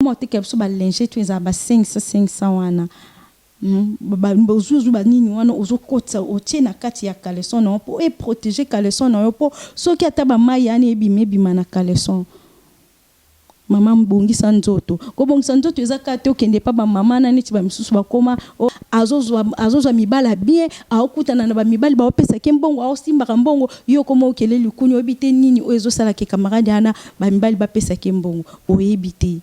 Bakoma kotekela biso ba lingettes oyo ezala ba 500 500 wana ozui ozui ba nini wana ozo kotisa otie na kati ya caleçon na yo po e proteger caleçon na yo po soki ata ba mayi wana ebima ebima na caleçon. Maman bongisa nzoto. Kobongisa nzoto eza kaka te okende epa ba maman na neti ba misusu bakoma oh azozua azozua mibali ya bien aokutana na ba mibali baopesake mbongo aosimbaka mbongo yo okoma okele likunia oyebi te nini oyo ezosala ke camarade wana ba mibali bapesake mbongo oyebi te.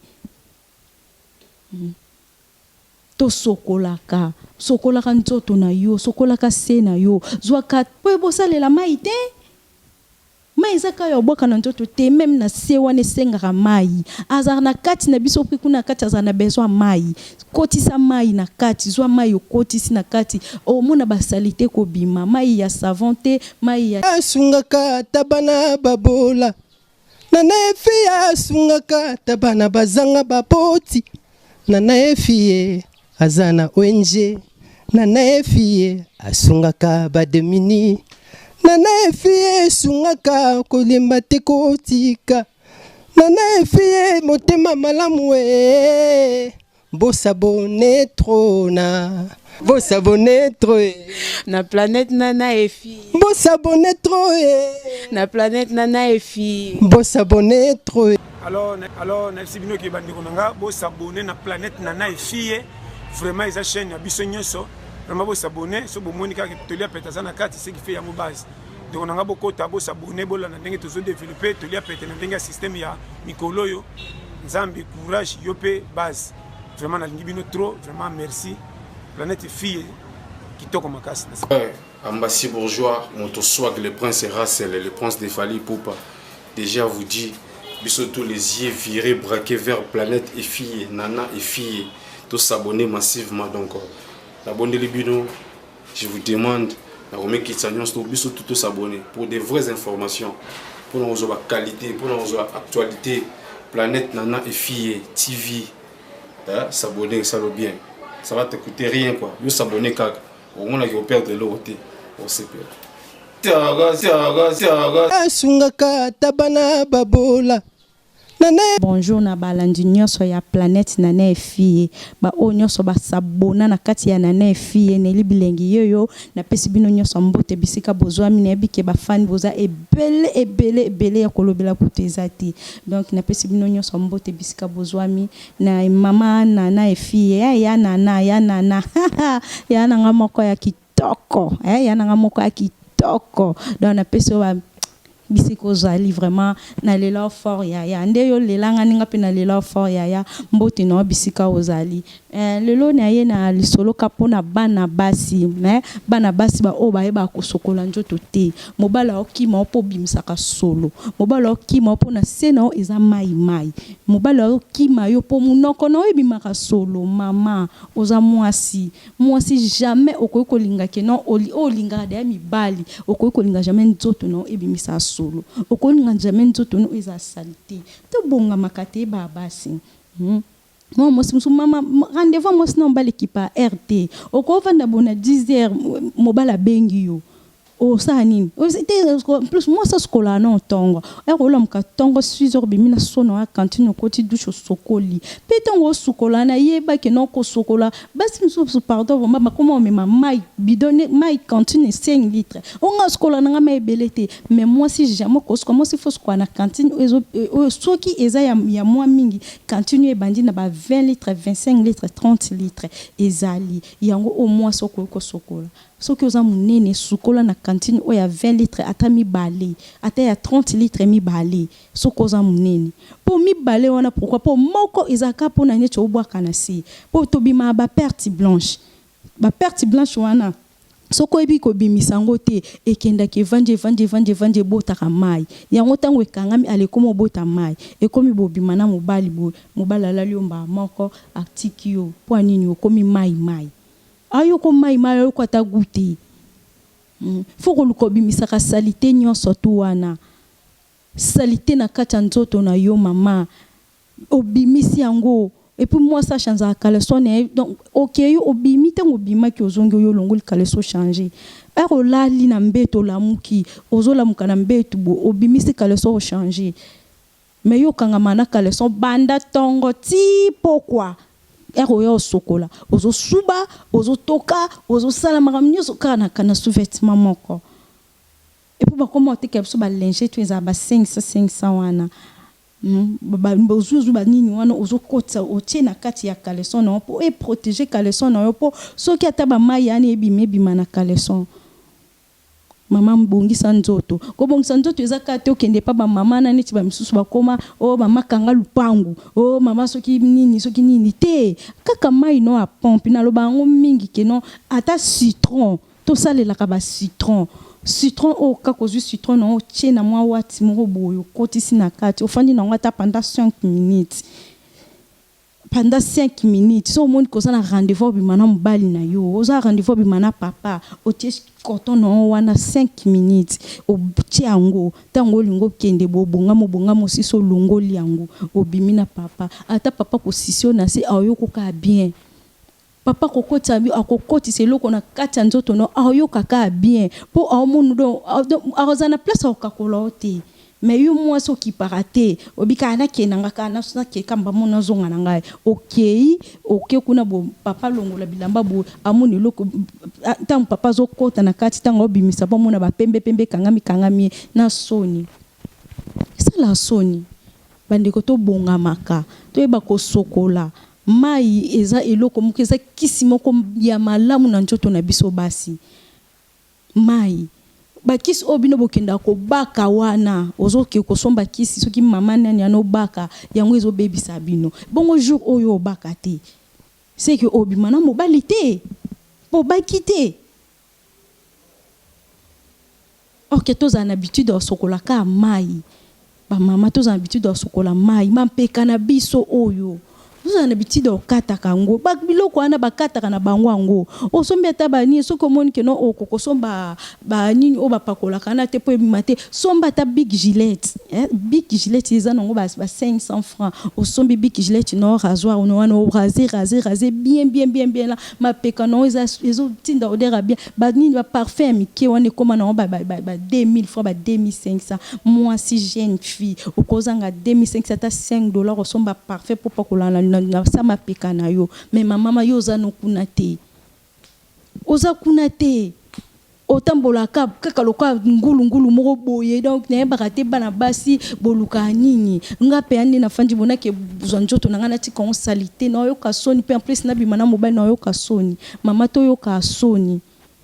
Tosokolaka sokolaka nzoto na yo sokolaka se na yo zwaka po bosalela mayi te. Mayi eza kaka ya kobwaka na nzoto te meme na se wana esengaka mayi azalaka na kati na biso pe kuna na kati azalaka na besoin ya mayi kotisa mayi na kati zua mayi okotisi na kati omona ba salite kobima mayi ya savon te mayi ya. Asungaka ata bana babola Nana Efi asungaka ata bana bazanga baboti Nana Efi aza na ONG Nana Efi asungaka ba demuni Nana Efi esungaka kolemba te kotika Nana Efi motema malamu ee Bo s'abonner trop na Bo s'abonner trop eh. Na planète Nana Efi. Bo s'abonner trop eh. Na planète Nana Efi. Bo s'abonner trop eh. Alors, alors nayebisi bino ke bandeko na nga bo s'abonner na planète Nana Efi vraiment eza chaîne ya biso nyonso vraiment bo s'abonner so bomoni kaka tolia pete aza na kati ce qui fait yango base ndeko na nga bokota bo s'abonner bolanda ndenge tozo développer tolia pete na ndenge ya système ya mikolo oyo nzambe courage yo mpe base vraiment nalingi bino trop vraiment merci planète fille kitoko makasi. Ambassy Bourgeois, moto swag, le prince Russell, le prince de Fally Ipupa. Déjà vous dit, biso tous les yeux virés, braqués vers planète et fille, Nana et fille, tous s'abonner massivement donc. La bonne bino, je vous demande, na komekitisa nyonso biso tout tous s'abonner pour des vraies informations, pour nous avoir qualité, pour nous avoir actualité, planète Nana et fille TV. Hein, s'abonner, ça le bien. Ça va te coûter rien quoi. Yo s'abonner kaka. Omonaki operdre eloko te. Osepela. Tiaga, tiaga, tiaga. Asungaka ata bana babola Nana. Bonjour na balandi nionso ya planète Nana Efie ba oyo nionso ba s'abonna na kati ya Nana Efie Nelly Bilengi yeyo na pesi bino nionso mbote bisika bozuami nayebi ke ba fan boza ebele ebele ebele ya kolobela kutu eza te donc na pesi bino nionso mbote bisika bozuami na mama Nana Efie eh ya Nana ya Nana ya na nga moko ya kitoko eh ya na nga moko ya kitoko donc na pesi yo ba Bisika ozali vraiment na lela yo fort yaya nde yo lela nga nde nga pe na lela yo fort yaya mbote na yo bisika ozali eh lelo na ye na lisolo ka pona bana basi mais bana basi ba oyo bayebaka kosokola nzoto te mobali aokima yo po obimisaka solo mobali aokima yo po na se na yo eza mayi mayi mobali aokima yo po munoko na yo ebimaka solo mama oza muasi Mwasi jamais okoki kolinga que non oyo olingaka dejà mibali okoki kolinga jamais nzoto na yo ebimisa solo okolinga jamais nzoto no ezala salite tobongamaka te ba basi hum mwana mwasi mosusu mama rendez-vous ya mwasi na mobali ekipa heure te okovanda boye na 10 heures mobali abengi yo Osala nini? Te en plus mwasi asukolaka nao tongo heure olamuka tongo 6 heures obimi na seau nao ya cantine okoti douche osokoli pe tango osukola wana yeba ke nao kosokola basi misusu pardon vraiment bakoma komema mayi bidon mayi cantine 5 litres oh nga nasukolaka nanga mayi ebele te mais mwasi jamais okosukola mwasi faut osukola na cantine oyo soki eza ya mwa mingi cantine oyo ebandi na ba 20 litres 25 litres 30 litres ezali yango oyo mwasi okoki kosokola Soki oza munene sukola na cantine oyo ya 20 litres ata mibale ata ya 30 litres mibale soki oza munene po mibale wana pourquoi po moko ezalaka pona neti obwaka na se po tobimaka ba perte blanche ba perte blanche wana soki oyebi kobimisa yango te ekendaka evandi evandi evandi evandi ebotaka mayi yango tangu ekangami ale ekomi obota mayi ekomi bobima na mobali boye mobali alali yo mbala moko atiki yo po ya nini okomi mayi mayi. Ayo ko mayi mayi ayo ko ata gout te faut koluka obimisaka salite nionso tout wana salite na kati ya nzoto na yo mama obimisi yango et puis mwasi a changeaka caleçon na ye donc okeyi obimi tango obimaki ozongi oye olongoli caleçon o change heure olali na mbetu olamuki ozolamuka na mbetu boye obimisi caleçon o change. Mais yo okangama na caleçon banda tongo ti pokwa. Heure oya osokola, ozo suba, ozo toka, ozo sala makambo nioso kaka na na sous-vêtement moko. Et puis bakoma kotekela biso ba lingettes oyo ezala ba 500 500 wana. Ba ozwi ozwi ba nini wana ozo kotisa otie na kati ya caleçon na yo po e proteger caleçon na yo po soki ata ba mayi wana ebima ebima na caleçon. Maman bongisa nzoto. Kobongisa nzoto eza kaka te okende epa ba maman na neti ba misusu bakoma oh maman kanga lupangu oh maman soki nini soki nini te kaka mayi no ya pompe naloba yango mingi que non ata citron tosalelaka ba citron citron oyo kaka ozui citron na yo otie na mwa wati moko boye okotisi na kati ofandi na yango ata pendant 5 minutes Pendant 5 minutes soki omoni ke oza na rendez-vous obima na mobali na yo oza na rendez-vous obima na papa otie coton na yo wana 5 minutes otie yango tango olingi okende boye obongami obongami osilisi olongoli yango obimi na papa ata papa akosisi yo na se akoyoka yo kaka bien papa akokotisa akokotisa eloko na kati ya nzoto na yo akoyoka kaka bien po aomona donc akozala na place ya kokakola yo te. Mais yo muasi okipaka te oyebi kaka nakende na nga kaka nake kamba moko nazonga na ngai okeyi oke kuna bo papa alongola bilamba boye amona eloko tango papa azokota na kati tango aobimisa po amona ba pembe pembe ekangami kangami ye na soni esalaka soni ba ndeko tobongamaka toyeba kosokola mayi eza eloko moko eza kisi moko ya malamu na nzoto na biso basi. Mayi. Ba kisi oyo bino bokendaka kobaka wana ozo ke kosomba kisi soki maman nani wana obaka yango ezo bebisa bino bongo jour oyo obaka te ce que obima na mobali te po obaki te ok tozala na habitude ya kosokola ka mayi Ba mama tozala na habitude ya kosokola mayi ma mpeka na biso oyo tozala na habitude ya kokataka yango ba biloko wana bakataka na bango yango osombi ata ba nini soki omoni que non okoki kosomba ba nini oyo bapakolaka wana te po ebima te somba ata bic gilette eh bic gilette eza nango ba 500 francs osombi bic gilette na yo rasoir na yo wana o raser raser raser bien bien bien bien la mapeka na yo eza ezo tinda odeur ya bien ba nini ba parfum ya mike wana ekoma nango ba ba 2000 francs ba 2500 Mwasi jeune fille okozanga 2500 ata 5 dollars osomba parfum po opakola na sa mapeka na yo mais mama yo oza no kuna te oza kuna te otambolaka kaka lokola ngulu ngulu moko boye donc nayebaka te bana basi bolukaka nini nga penza nde nafandi boye nake zua nzoto na nga natika yango salite nayoka soni pe en plus nabima na mobali nayoka soni mama toyoka soni.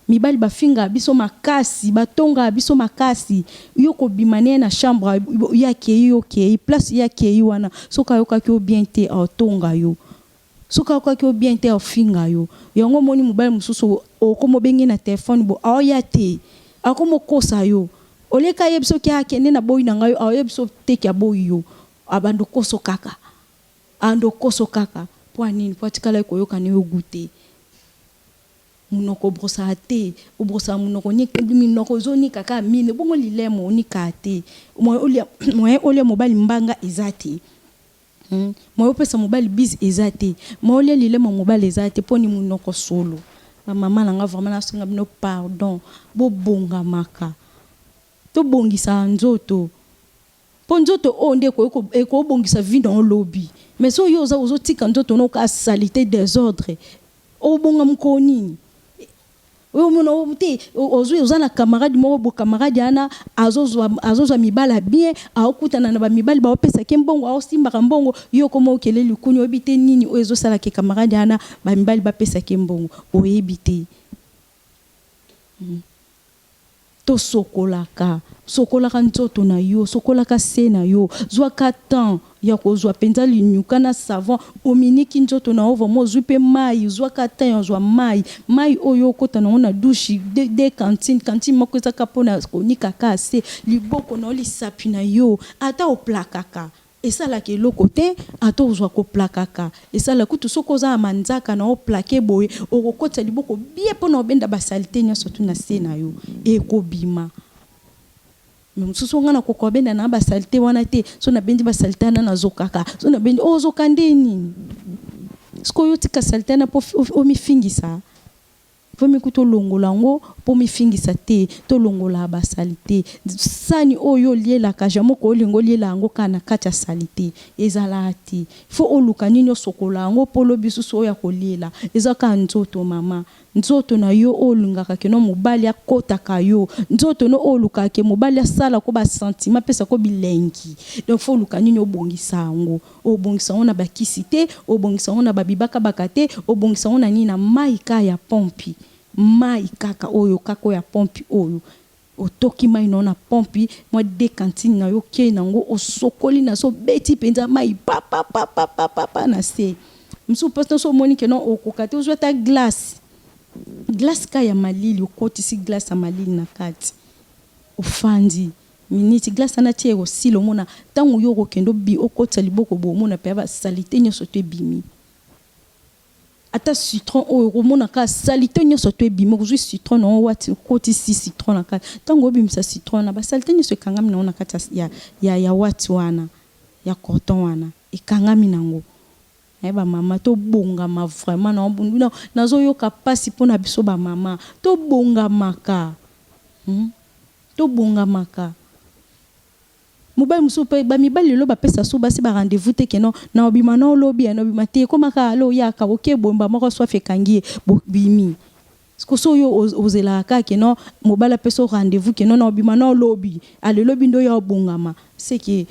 Mibali ba fingaka biso makasi ba tongaka biso makasi yo kobima naye na chambre ye akeyi yo okeyi place ye akeyi wana soki ayokaki yo bien te ako tonga yo soki ayokaki yo bien te ako finga yo yango omoni mobali mosusu okoma obengi ye na telephone bo aoya te akoma okosa yo au lieu ke ayebisa yo ke akende na boyi na ngai aoyebisa yo te ke aboyi yo abanda okoso kaka abanda okoso kaka pua nini po atikalaki koyoka naye gout te. Munoko obrosaka te obrosaka munoko minoko ozo nika kaka minu ebongo lilemo onikaka te moyen olia mobali mbanga eza te moyen opesa mobali bise eza te moyen olia lilemo ya mobali eza te poni munoko solo ba maman na nga vraiment nasenga bino pardon bobongamaka tobongisaka nzoto Po nzoto oyo nde ekoki ko bongisa vie na yo lobi mais soki yo oza ozo tika nzoto no kaka salite desordre obonga mukolo nini? Oyo omona oyo te ozui oza na camarade moko boye camarade wana azo zua azo zua mibali ya bien azo kutana na ba mibali bao pesaka ye mbongo azo simbaka mbongo yo okoma okele likunia oyebi te nini oyo ezo sala ke camarade wana ba mibali ba pesaka ye mbongo oyebi te. Tosokolaka, sokolaka nzoto na yo, sokolaka se na yo, zwaka temps ya kozwa penza linyuka na savon, ominiki nzoto na yo vraiment ozwi pe mayi, zwaka temps ya kozwa mayi, mayi oyo okota na ngo na douche de cantine, cantine moko eza kaka pona konika kaka se, liboko na yo, lisapi na yo, ata oplakaka Esalaka eloko te ata ozua ko plakaka esala kutu soki oza na manzaka na o plake boye okokotisa liboko bien pona obenda ba salite nionso tout na se na yo ekobima mais mosusu nga nakoka obenda na ba salite wana te soki na bendi ba salite wana nazokaka soki na bendi ozoka nde nini sikoyo otika salite wana po omifingisa. Vomi kutu olongola yango po omifingisa te. Tolongolaka ba salite. Sani oyo olielaka jamais oko olinga oliela yango kaka na kati ya salite. Ezalaka te. Faut oluka nini osokola yango po lobi susu oya koliela. Eza kaka nzoto mama. Nzoto na yo oyo olingaka que non mobali akotaka yo, nzoto no oyo olukaka que mobali asala ko ba sentiments apesa ko bilengi. Donc faut oluka nini obongisa yango. Obongisa yango na ba kisi te, obongisa yango na ba bibaka baka te, obongisa yango na nini? Na mayi kaka ya pompi. Mayi kaka oyo kaka oyo ya pompi oyo. Otoki mayi na yo na pompi, mwa deux cantines na yo okeyi na yango osokoli na se obeti penza mayi papapapapapa na se. Mosusu pe soki omoni que non okoka te ozwi ata glace, glace kaka ya malili okotisi glace ya malili na kati ofandi minute glace wana ti ekosila omona tango yo okokende okotisa liboko boye omona penza ba salite nionso tout ebimi. Ata citron oyo okomona kaka salite nionso tout ebimi okozui citron na yo wati okotisi citron na kati tango obimisa citron wana ba salite nionso ekangami na ngo na kati ya ya ya wati wana ya coton wana ekangami na ngo eh ba mama tobongama vraiment na nazo yoka pasi pona biso ba mama tobongamaka hum tobongamaka. Mobali mosusu pe ba mibali lelo ba pesa su basi ba rendez-vous te que non nao bima nao lobi nao bima te ekoma kaka alo yaka oke boye mbala moko soif ekangi ye bo bimi sikoyo soki yo ozelaka kaka que non mobali apesa yo rendez-vous que non nao bima nao lobi ale lobi nde oya obongama ce que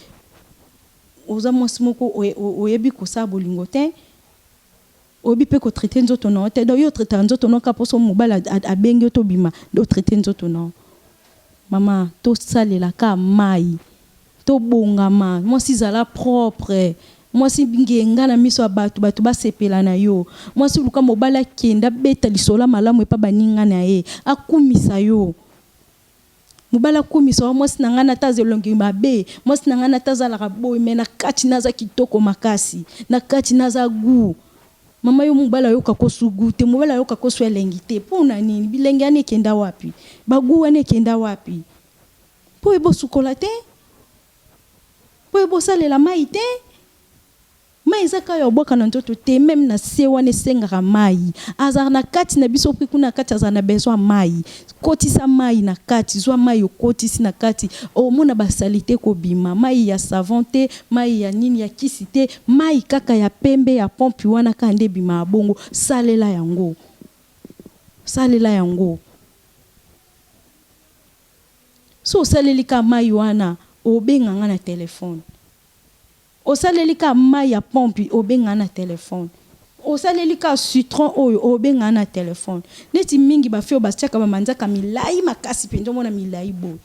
oza mwasi moko oyebi kosala bolingo te oyebi pe ko traiter nzoto na yo te donc yo o traitaka nzoto na yo kaka po soki mobali abengi yo tobima nde o traiter nzoto na yo Maman tosalela ka mayi tobongama mwasi zala propre mwasi ngenga na miso ya batu batu basepela na yo mwasi luka mobali akende abeta lisolo ya malamu epa baninga na ye akumisa yo mobali akumisa yo mwasi na ngai ata aza elongi mabe mwasi na ngai ata azalaka boye mais na kati naza kitoko makasi na kati naza gout Maman yo mobali ayoka ko su gout te mobali ayoka ko su elengi te pona nini bilengi wana ekenda wapi ba gout wana ekenda wapi po ebo sukola te po ebo salela mayi te mayi eza kaka ya obwaka na nzoto te meme na se wana esengaka mayi azalaka na kati na biso pe kuna na kati azalaka na besoin ya mayi Kotisa mayi na kati, zwa mayi okotisi na kati, omona ba salite kobima, mayi ya savon te, mayi ya nini ya kisi te, mayi kaka ya pembe ya pompe wana kaka nde ebimaka bongo, salela yango, salela yango. Soki osaleli kaka mayi wana, obenga nga na telephone. Osaleli kaka mayi ya pompe obenga nga na telephone. Osaleli kaka citron oyo obenga nga na telephone. Neti mingi ba filles oyo batiaka ba manzaka milayi makasi penza omona milayi boye.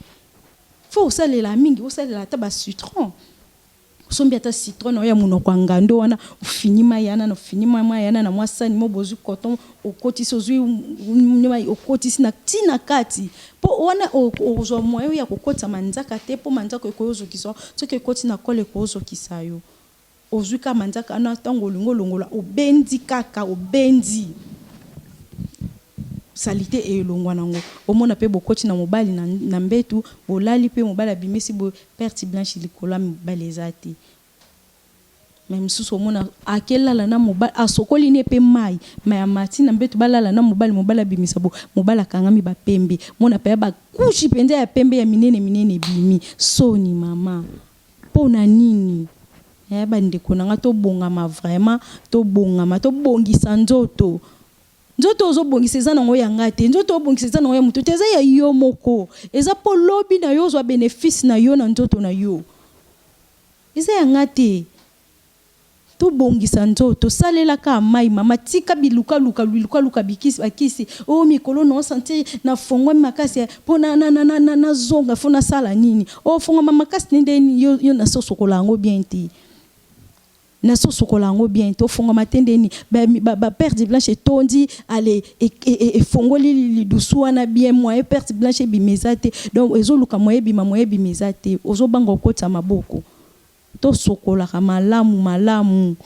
Faut osalela mingi osalela ata ba citron. Osombi ata citron na yo ya munoko ya ngando wana ofini mayi wana ofini mayi wana na mwa sani moko boye ozui coton okotisi ozui mayi okotisi na ti na kati Po wana okozwa moyen ya kokotisa manzaka te po manzaka ekoki ozokisa yo, soki ekoti na col ekoki ozokisa yo. Ozwi kaka manzaka wana tango olingi olongola obendi kaka obendi salite elongwa nango. Omona pe bokoti na mobali na mbetu bolali pe mobali abimisi boye perte blanche likolo ya mobali eza te. Mais mususu omona ake lala na mobali asokoli ne pe mayi mais amati na mbetu balala na mobali mobali abimisa bo mobali akangami ba pembe mona penza ba couche penza ya pembe ya minene minene ebimi soni mama pona nini eh ba ndeko na nga tobongama vraiment tobongama tobongisa nzoto nzoto ozo bongisa eza nango ya nga te nzoto obongisa eza nango ya mutu te eza ya yo moko eza po lobi na yo ozwa benefice na yo na nzoto na yo. Eza ya nga te. To bongisa nzoto, salela ka mayi mama tika biluka luka biluka luka bikisi ba kisi oh mikolo nao sentir na fongwami makasi eh po na na na na zonga faut na sala nini oh fongwama makasi nde nini yo yo nasi osokola yango bien te nasi osokola yango bien te ofongwama te nde nini ba ba ba perte blanche etondi ale efongoli lidusu wana bien moyen perte blanche ebima eza te donc ezoluka moyen ebima moyen ebima eza te ozobanga okotisa maboko tosokolaka malamu malamu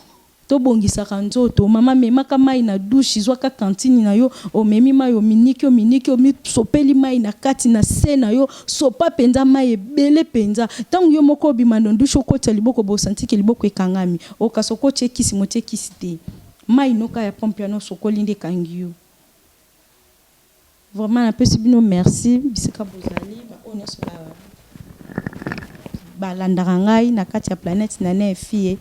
tobongisaka nzoto mama memaka mayi na douche zwaka cantine na yo omemi mayi ominiki ominiki omisopeli mayi na kati na se na yo sopa penza mayi ebele penza tango yo moko obima na douche okotisa liboko bo sentir ke liboko ekangami okasi okotie kisi motie kisi te. Mayi no ka ya pompe wana osokoli nde ekangi yo. Vraiment napesi bino merci bisika bozali ba oyo nionso ba balandaka ngai na kati ya planète Nana et fille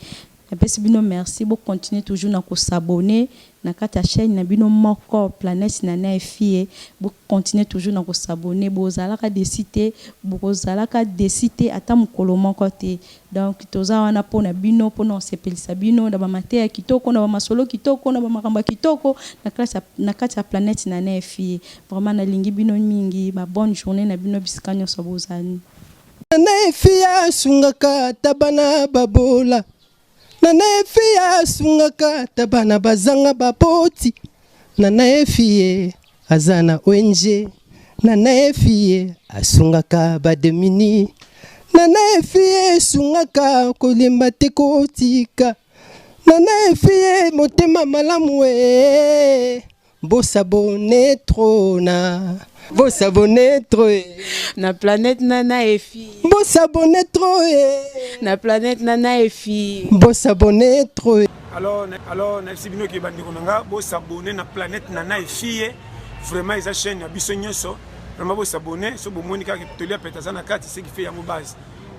napesi bino merci bo continuer toujours na ko s'abonner na kati ya chaîne na bino moko planète Nana et fille bo continuer toujours na ko s'abonner bozalaka deçu te bokozalaka deçu te ata mokolo moko te Donc toza wana po na bino pona kosepelisa bino na ba mateya kitoko na ba masolo kitoko na ba makambo ya kitoko na classe ya na kati ya planète Nana et fille vraiment nalingi bino mingi ba bonne journee na bino bisika nionso bozali. Nana et fille asungaka ata bana babola Nana et fille asungaka ata bana bazanga baboti Nana et fille aza na ONG Nana et fille asungaka ba demuni Nana et fille esungaka kolemba te kotika Nana et fille motema malamu ee Bo s'abonner trop na Bo s'abonner trop eh. Na planète Nana et fille. Bo s'abonner trop eh. Na planète Nana et fille. Bo s'abonner trop eh. Alors, alors nayebisi bino ke bandeko na nga bo s'abonner na planète Nana et fille. Vraiment eza chaîne ya biso nyonso. Vraiment bo s'abonner so bomoni kaka tolia pete aza na kati ce qui fait yango base.